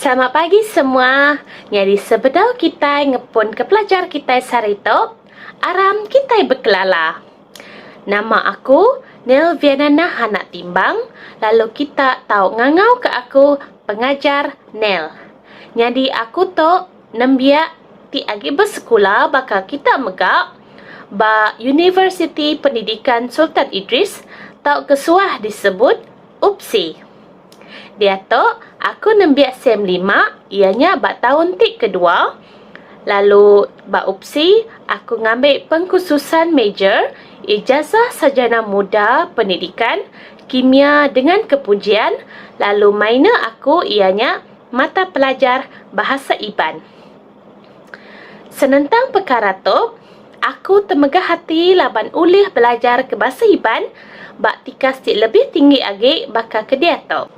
Selamat pagi semua. Nyadi sebedau kitai ngepunka pelajar kitai sehari tu, aram kitai bekelala. Nama aku Nel Vianana Hana Timbang lalu kita tau ngangauka aku Pengajar Nel. Nyadi aku tu nembiak ti agi besekula baka kita mega ba Universiti Pendidikan Sultan Idris tauka suah disebut UPSI. Diatu, aku nembiak sem lima iya nya ba taun ti kedua lalu ba UPSI aku ngambi pengkhususan major Ijazah Sarjana Muda Pendidikan, Kimia dengan Kepujian lalu minor aku iya nya mata pelajar Bahasa Iban. Senentang pekara tu, aku temegah ati laban ulih belajar ke Bahasa Iban ba tikas ti lebih tinggi agi baka ke diatu.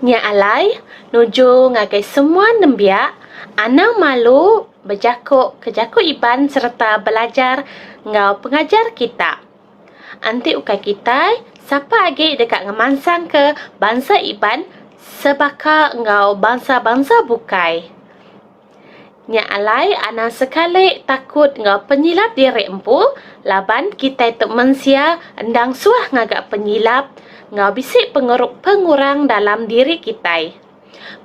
Nya alai, nuju ngagai semua nembiak, anang malu bejaku ke jaku Iban sereta belajar enggau pengajar kita. Enti ukai kitai, sapa agi deka ngemansangka bansa Iban sebaka enggau bansa-bansa bukai? Nya alai anang sekali takut enggau penyilap diri empu laban kitai tu mensia endang suah ngaga penyilap enggau bisi pengurang dalam diri kitai.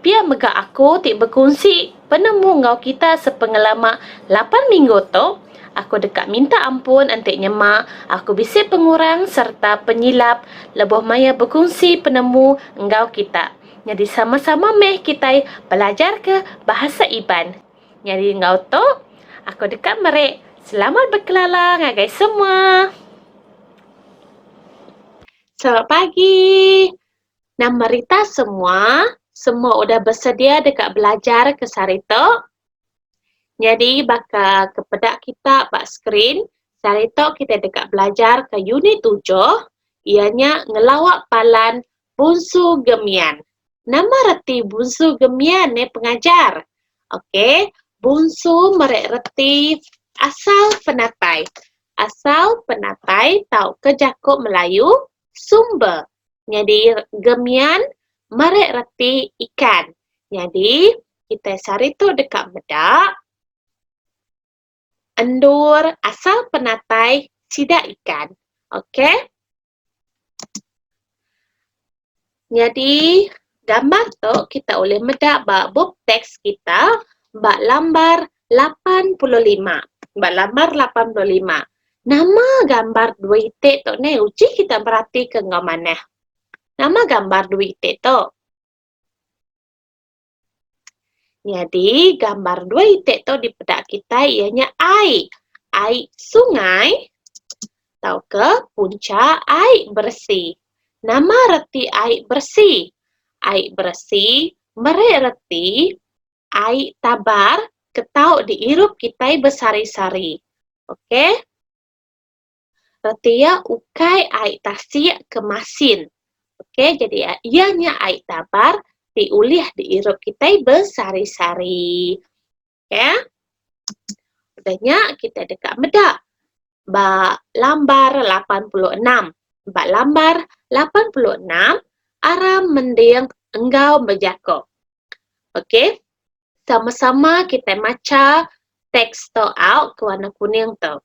Pia mega aku ti bekunsi penemu enggau kita sepengelama lapan minggu tu, aku deka minta ampun enti nyema aku bisi pengurang sereta penyilap lebuh maya bekunsi penemu enggau kita. Nyadi sama-sama meh kitai belajarka Bahasa Iban. Nyadi enggau tu, aku deka meri selamat bekelala ngagai semua. Selamat pagi. Nama rita semua? Semua udah besedia deka belajar ke sehari tu? Nyadi baka ke peda kita ba skrin, sehari tu kitai deka belajar ke unit tujuh iya nya ngelawa palan Bunsu Gemian. Nama reti Bunsu Gemian ne pengajar? Ok, bunsu meri reti asal penatai. Asal penatai tauka jaku Melayu sumber. Nyadi gemian meri reti ikan. Nyadi kitai sehari tu deka meda endur asal penatai sida ikan. Ok. Nyadi, gambar tu kita ulih meda ba bup teks kita ba lambar 85. Ba lambar 85. Nama gambar dua iti tu neh? Uji kita beratika enggau manah. Nama gambar dua iti tu? Nyadi, gambar dua iti tu dipeda kitai iya nya ai. Ai sungai tauka puncha ai beresi. Nama reti ai beresi? Ai beresi meri reti ai tabar ke tau diirup kitai besari-sari. Okey. Reti iya ukai ai tasik ke masin. Okey, jadi iya nya ai tabar ti ulih diirup kitai besari-sari. Okey. Udah nya kitai deka meda ba lambar 86. Ba lambar 86 aram mending enggau bejaku. Okey. Sama-sama kitai macha teks tu au ke warna kuning tu.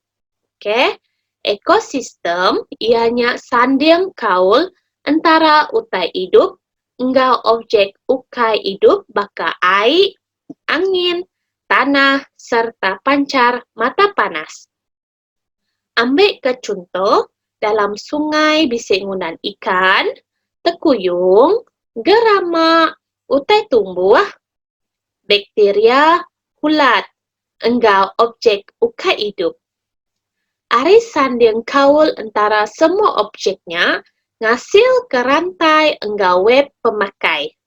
Okey. Ekosistem iya nya sanding kaul entara utai idup enggau objek ukai idup baka ai, angin, tanah sereta panchar mata panas. Ambika chunto, dalam sungai bisi ngundan ikan, tekuyung, gerama, utai tumbuh, bakteria, hulat enggau objek ukai idup. Ari sanding kaul entara semua objek nya ngasilka rantai enggau web pemakai.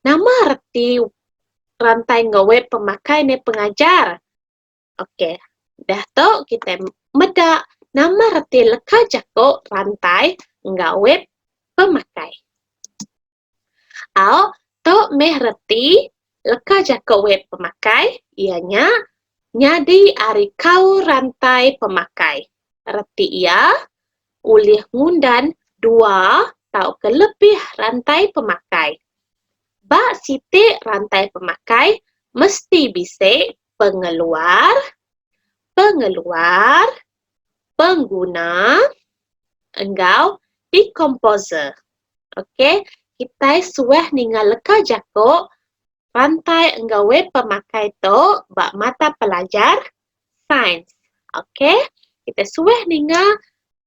Nama reti rantai enggau web pemakai ne pengajar? Okey. Dah tu kitai meda nama reti leka jaku rantai enggau web pemakai. Au, tu meh reti leka jaku web pemakai iya nya nyadi ari kaul rantai pemakai. Reti iya ulih ngundan dua tauka lebih rantai pemakai. Ba siti rantai pemakai mesti bisi pengeluar, pengeluar, pengguna enggau dekomposer. Okey, kitai suah ninga leka jaku rantai enggau web pemakai tu ba mata pelajar sains. Okey, kitai suah ninga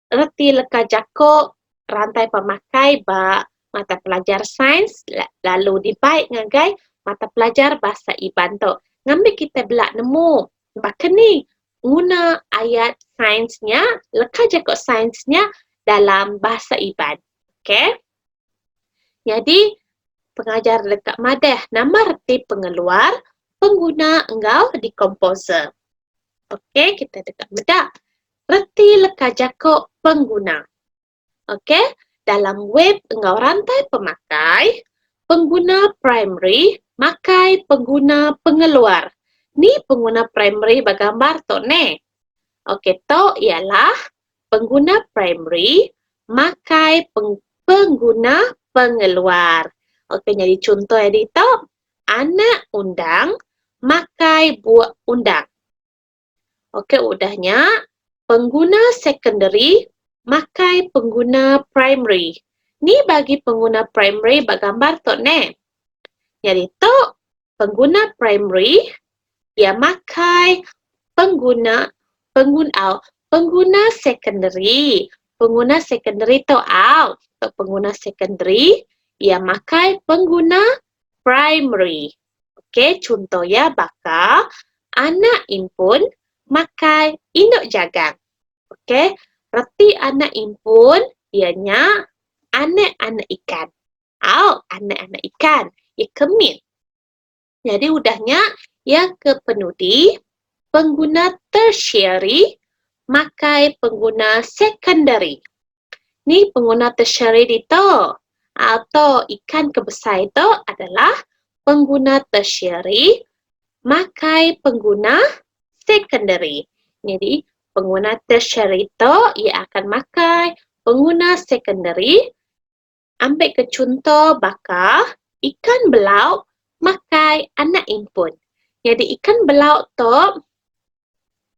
reti leka jaku rantai pemakai ba mata pelajar sains lalu dibai ngagai mata pelajar Bahasa Iban tu. Ngambi kitai bela nemu baka ni nguna ayat sains nya, leka jaku sains nya dalam Bahasa Iban. Okey. Nyadi pengajar deka madah nama reti pengeluar, pengguna enggau dekomposer. Okey, kita deka meda reti leka jaku pengguna. Okey, dalam web enggau rantai pemakai, pengguna primary makai pengguna pengeluar. Ni pengguna primary ba gambar tu neh. Okey, tu ialah pengguna primary makai pengguna pengeluar. Okey, nyadi chunto iya ditu, anak undang makai buk undang. Okey, udah nya pengguna secondary makai pengguna primary. Ni bagi pengguna primary ba gambar tu neh. Nyadi tu pengguna primary iya makai pengguna penggun au pengguna secondary. Pengguna secondary tu au tu pengguna secondary iya makai pengguna primary. Okey, chunto iya baka anak impun makai indu jagang. Okey, reti anak impun iya nya anak-anak ikan. Au, anak-anak ikan. Iya ke mit. Nyadi udah nya iya ke penudi pengguna tertiary makai pengguna secondary. Ni pengguna tertiary ditu atau ikan ke besai tu adalah pengguna tertiary makai pengguna secondary. Jadi pengguna tertiary tu ia akan makai pengguna secondary. Ambil ke chunto baka ikan belau makai anak impun. Jadi ikan belau tu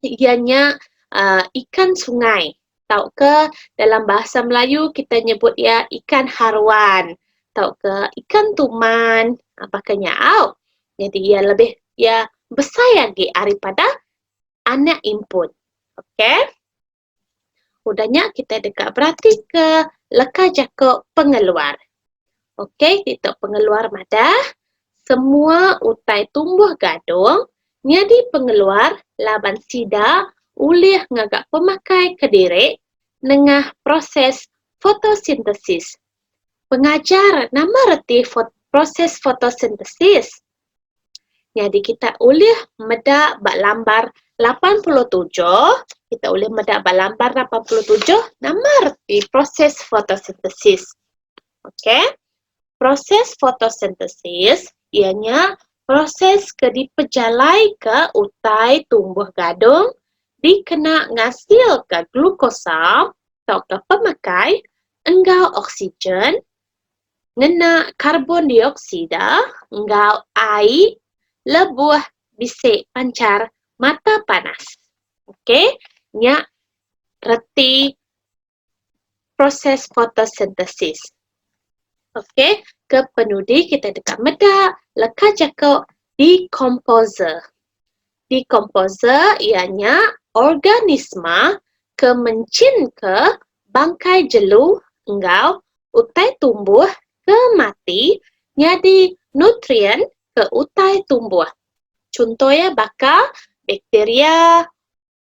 iya nya uhh ikan sungai tauka dalam bahasa Melayu kita nyebut iya ikan haruan tauka ikan tuman uhh baka nya au. Jadi iya lebih iya besai agi aripada anak impun. Okay. Udah nya kitai deka beratika leka jaku pengeluar. Okey, ditu pengeluar madah semua utai tumbuh gadung nyadi pengeluar laban sida ulih ngaga pemakai kediri nengah proses fotosintesis. Pengajar nama reti proses fotosintesis? Nyadi kita ulih meda ba lambar 87, kita ulih meda ba lambar 87 nama reti proses fotosintesis. Okey. Proses fotosintesis iya nya proses ke dipejalaika utai tumbuh gadung dikena ngasilka glukosa tauka pemakai enggau oksigen ngena karbon dioksida enggau ai lebuh bisi panchar mata panas. Okey, nya reti proses fotosintesis. Okey, ke penudi kita deka meda leka jaku dekomposer. Dekomposer iya nya organisma ke menchinka bangkai jelu enggau utai tumbuh ke mati nyadi nutrien ke utai tumbuh. Chunto iya baka bakteria,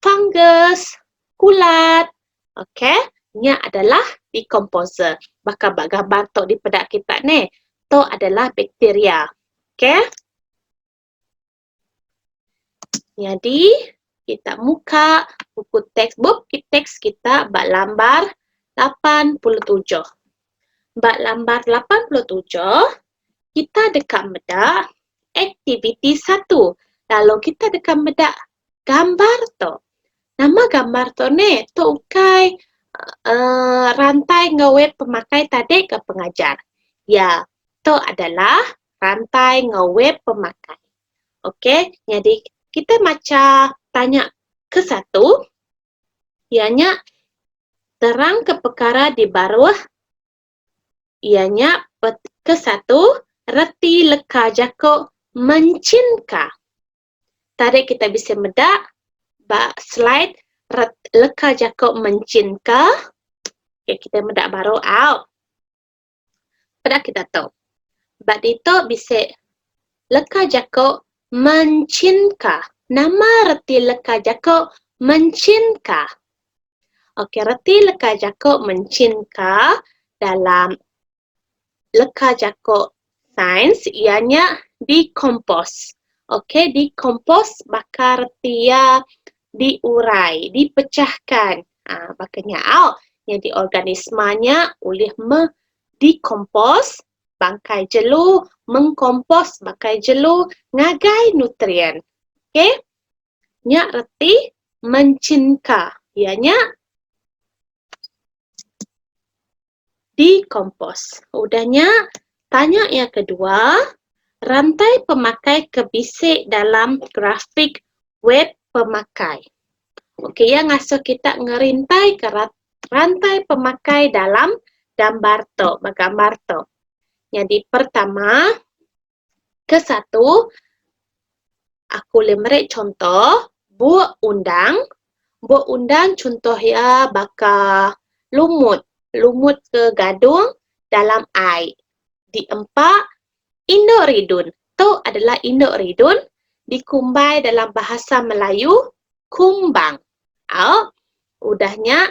fungus, kulat. Okey, nya adalah dekomposer. Baka ba gambar tu dipeda kita neh. Tu adalah bakteria. Okey. Nyadi, kita muka buku teks bup teks kita ba lambar 87. Ba lambar 87, kita deka meda aktiviti satu. Lalu kita deka meda gambar tu. Nama gambar tu neh? Tu ukai uhh rantai enggau web pemakai tadi ke pengajar. Ya, tu adalah. rantai enggau web pemakai. Okey, nyadi kitai macha tanya kesatu iya nya terangka pekara di baruh iya nya kesatu reti leka jaku menchinka. Tadi kitai bisi meda ba slide leka jaku menchinka. Okey, kitai meda baru au. Peda kita tu. Ba ditu bisi leka jaku menchinka. Nama reti leka jaku menchinka? Okey, reti leka jaku menchinka dalam leka jaku sains iya nya decompose. Okey, decompose baka reti iya diurai, dipecahkan. Ha, baka nya au. Nyadi organisma nya ulih me dekompos bangkai jelu, mengkompos bangkai jelu ngagai nutrien. Okey. Nya reti menchinka. Iya nya Dikompos. Udah nya, tanya iya kedua, rantai pemakai ke bisi dalam grafik web pemakai. Okey, iya ngasuh kita ngerintaika rantai pemakai dalam gambar tu, ba gambar tu. Nyadi pertama, Kesatu, aku ulih meri chunto buk undang. Buk undang chunto iya baka lumut. Lumut ke gadung dalam ai. Diempa indu ridun. Tu adalah indu ridun dikumbai dalam bahasa Melayu kumbang. Au, udah nya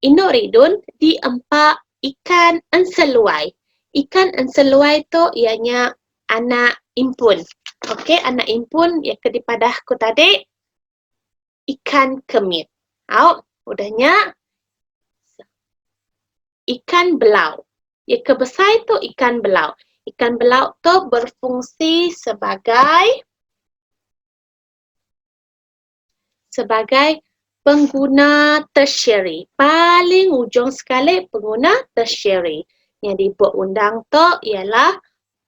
indu ridun diempa ikan enseluai. Ikan enseluai tu iya nya anak impun. Okey, anak impun iya ke dipadah ku tadi ikan kemit. Au, udah nya ikan belau. Iya ke besai tu ikan belau. Ikan belau tu berfungsi sebagai sebagai pengguna tertiary. Paling ujung sekali pengguna tertiary. Nyadi buah undang tu ialah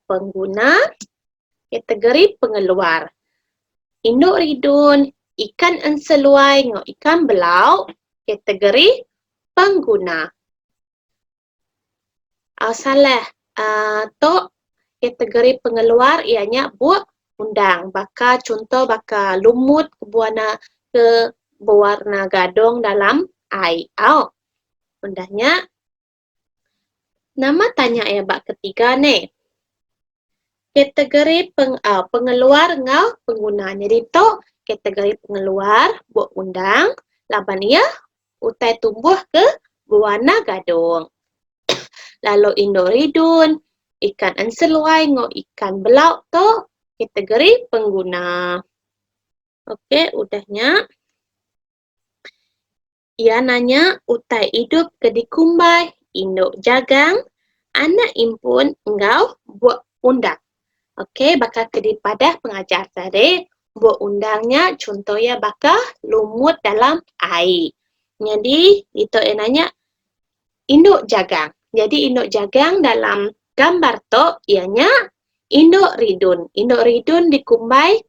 pengguna kategori pengeluar. Indu ridun, ikan enseluai enggau ikan belau kategori pengguna. Uh, salah. Uh, tu kategori pengeluar iya nya buk undang. Baka chunto baka lumut ke buana ke bewarna gadung dalam ai. Au. Udah nya nama tanya iya ba ketiga ni? Kategori peng, uh, pengeluar enggau pengguna. Nyadi tu kategori pengeluar buk undang laban iya utai tumbuh ke bewarna gadung. Lalu indu ridun, ikan enseluai enggau ikan belau tu kategori pengguna. Okey, udah nya. Iya nanya utai idup ke dikumbai indu jagang, anak impun enggau buk undang. Okey, baka ke dipadah pengajar tadi, buk undang nya chunto iya baka lumut dalam ai. Nyadi, ditu iya nanya indu jagang. Nyadi indu jagang dalam gambar tu iya nya indu ridun. Indu ridun dikumbai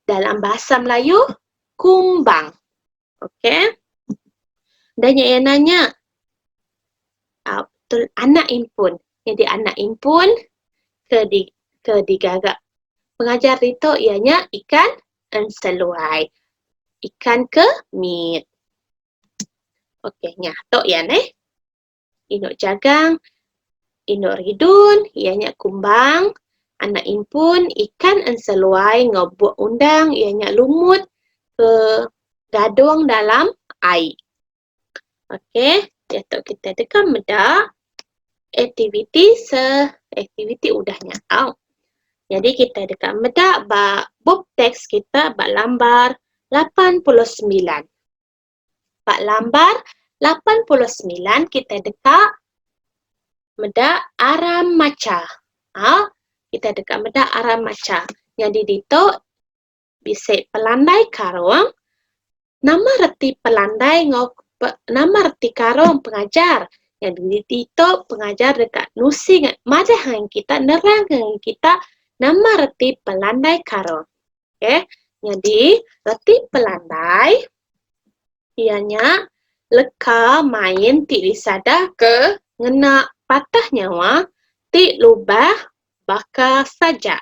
dalam bahasa Melayu kumbang. Okey. Dan nya iya nanya uh, betul anak impun. Jadi anak impun ke di ke digaga pengajar ditu iya nya ikan enseluai. Ikan ke mit. Okey, nya tu iya neh. Indu jagang, indu ridun, iya nya kumbang, anak impun, ikan enseluai enggau buk undang iya nya lumut ke gadung dalam ai. Okey, diatu kita deka meda aktiviti se aktiviti udah nya au. Jadi kita deka meda ba bup teks kita ba lambar 89. Ba lambar 89 kitai deka meda aram macha. Ha, kitai deka meda aram macha. Nyadi ditu bisi pelandai karung. Nama reti pelandai enggau nama reti karung pengajar? Nyadi ditu pengajar deka nusi madah ngagai kita nerang ngagai kita. Nama reti pelandai karung? Okey, nyadi reti pelandai iya nya leka main ti disadaka ngena patah nyawa ti lubah baka sajak.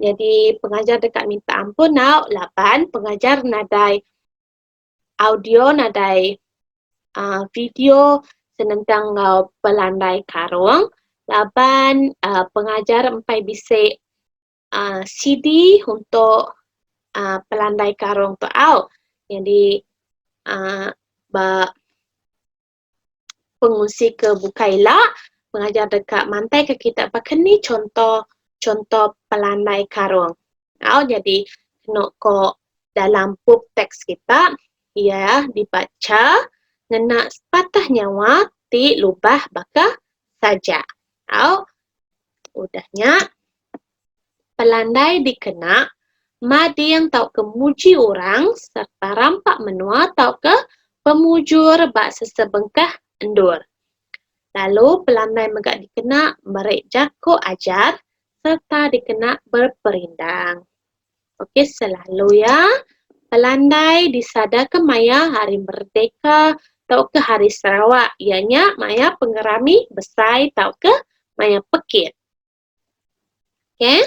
Nyadi pengajar deka minta ampun au laban pengajar nadai audio nadai uhh video senentang enggau pelandai karung laban uhh pengajar empai bisi uhh CD untuk uhh pelandai karung tu au. Nyadi uhh ba pengusi ke bukai ila pengajar deka mantaika kita baka ni chunto chunto pelandai karung. Au nyadi kenu ko dalam bup teks kita iya dibacha ngena sepatah nyawa ti lubah baka sajak. Au udah nya pelandai dikena mading tauka muji orang sereta rampa menua tauka pemujur ba sesebengkah endur. Lalu pelandai mega dikena meri jaku ajar sereta dikena beperindang. Okey selalu iya pelandai disadaka maya Hari Merdeka tauka Hari Sarawak iya nya maya pengerami besai tauka maya pekit. Okey.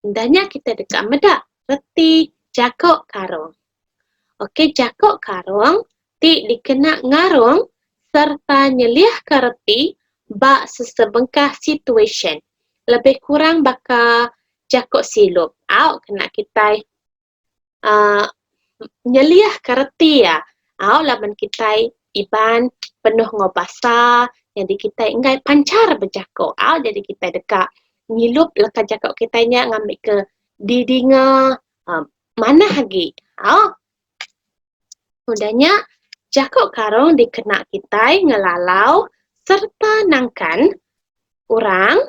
Enda nya kita deka meda reti jaku karung. Okey, jaku karung ti dikena ngarung sereta nyeliahka reti ba sesebengkah situasyen. Lebih kurang baka jaku silup. Au kena kitai uhh nyeliahka reti iya. Au laban kitai Iban penuh enggau basa nyadi kitai enggai panchar bejaku. Au jadi kitai deka ngilup leka jaku kitai nya ngambika didinga uhh manah agi. Au udah nya jaku karung dikena kitai ngelalau sereta nangkan orang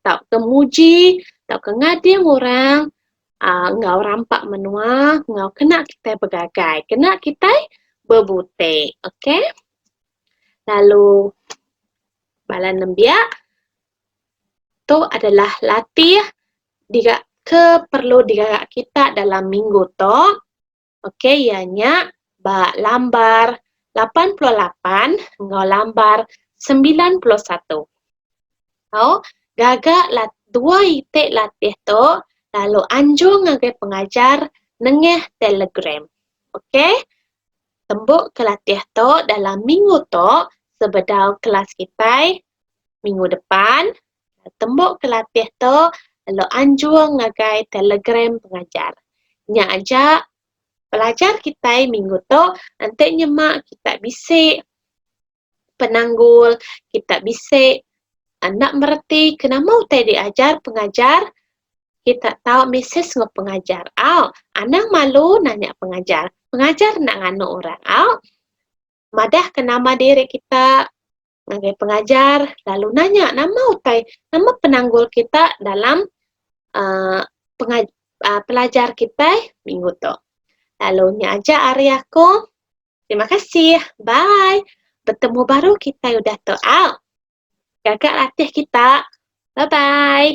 tauka muji tauka ngading orang uhh enggau rampa menua enggau kena kitai begagai kena kitai bebuti ok. Lalu bala nembiak tu adalah latih diga ke perlu digaga kita dalam minggu tu. Ok iya nya ba lambar 88 enggau lambar 91. Au gaga dua iti latih tu lalu anjung ngagai pengajar nengah telegram. Ok tembu ke latih tu dalam minggu tu sebedau kelas kitai minggu depan. Tembu ke latih tu lalu anjung ngagai telegram pengajar. Nya aja pelajar kitai minggu tu enti nyema kita bisi penanggul, kita bisi enda mereti ke nama utai diajar pengajar kita tau mesej enggau pengajar au. Anang malu nanya pengajar. Pengajar enda nganu orang au. Madah ke nama diri kita ngagai pengajar lalu nanya nama utai nama penanggul kita dalam uhh penga uhh pelajar kitai minggu tu. Lalu nya aja ari aku. Terima kasih. Bye. Betemu baru kitai udah tu au. Gaga latih kita. Bye bye.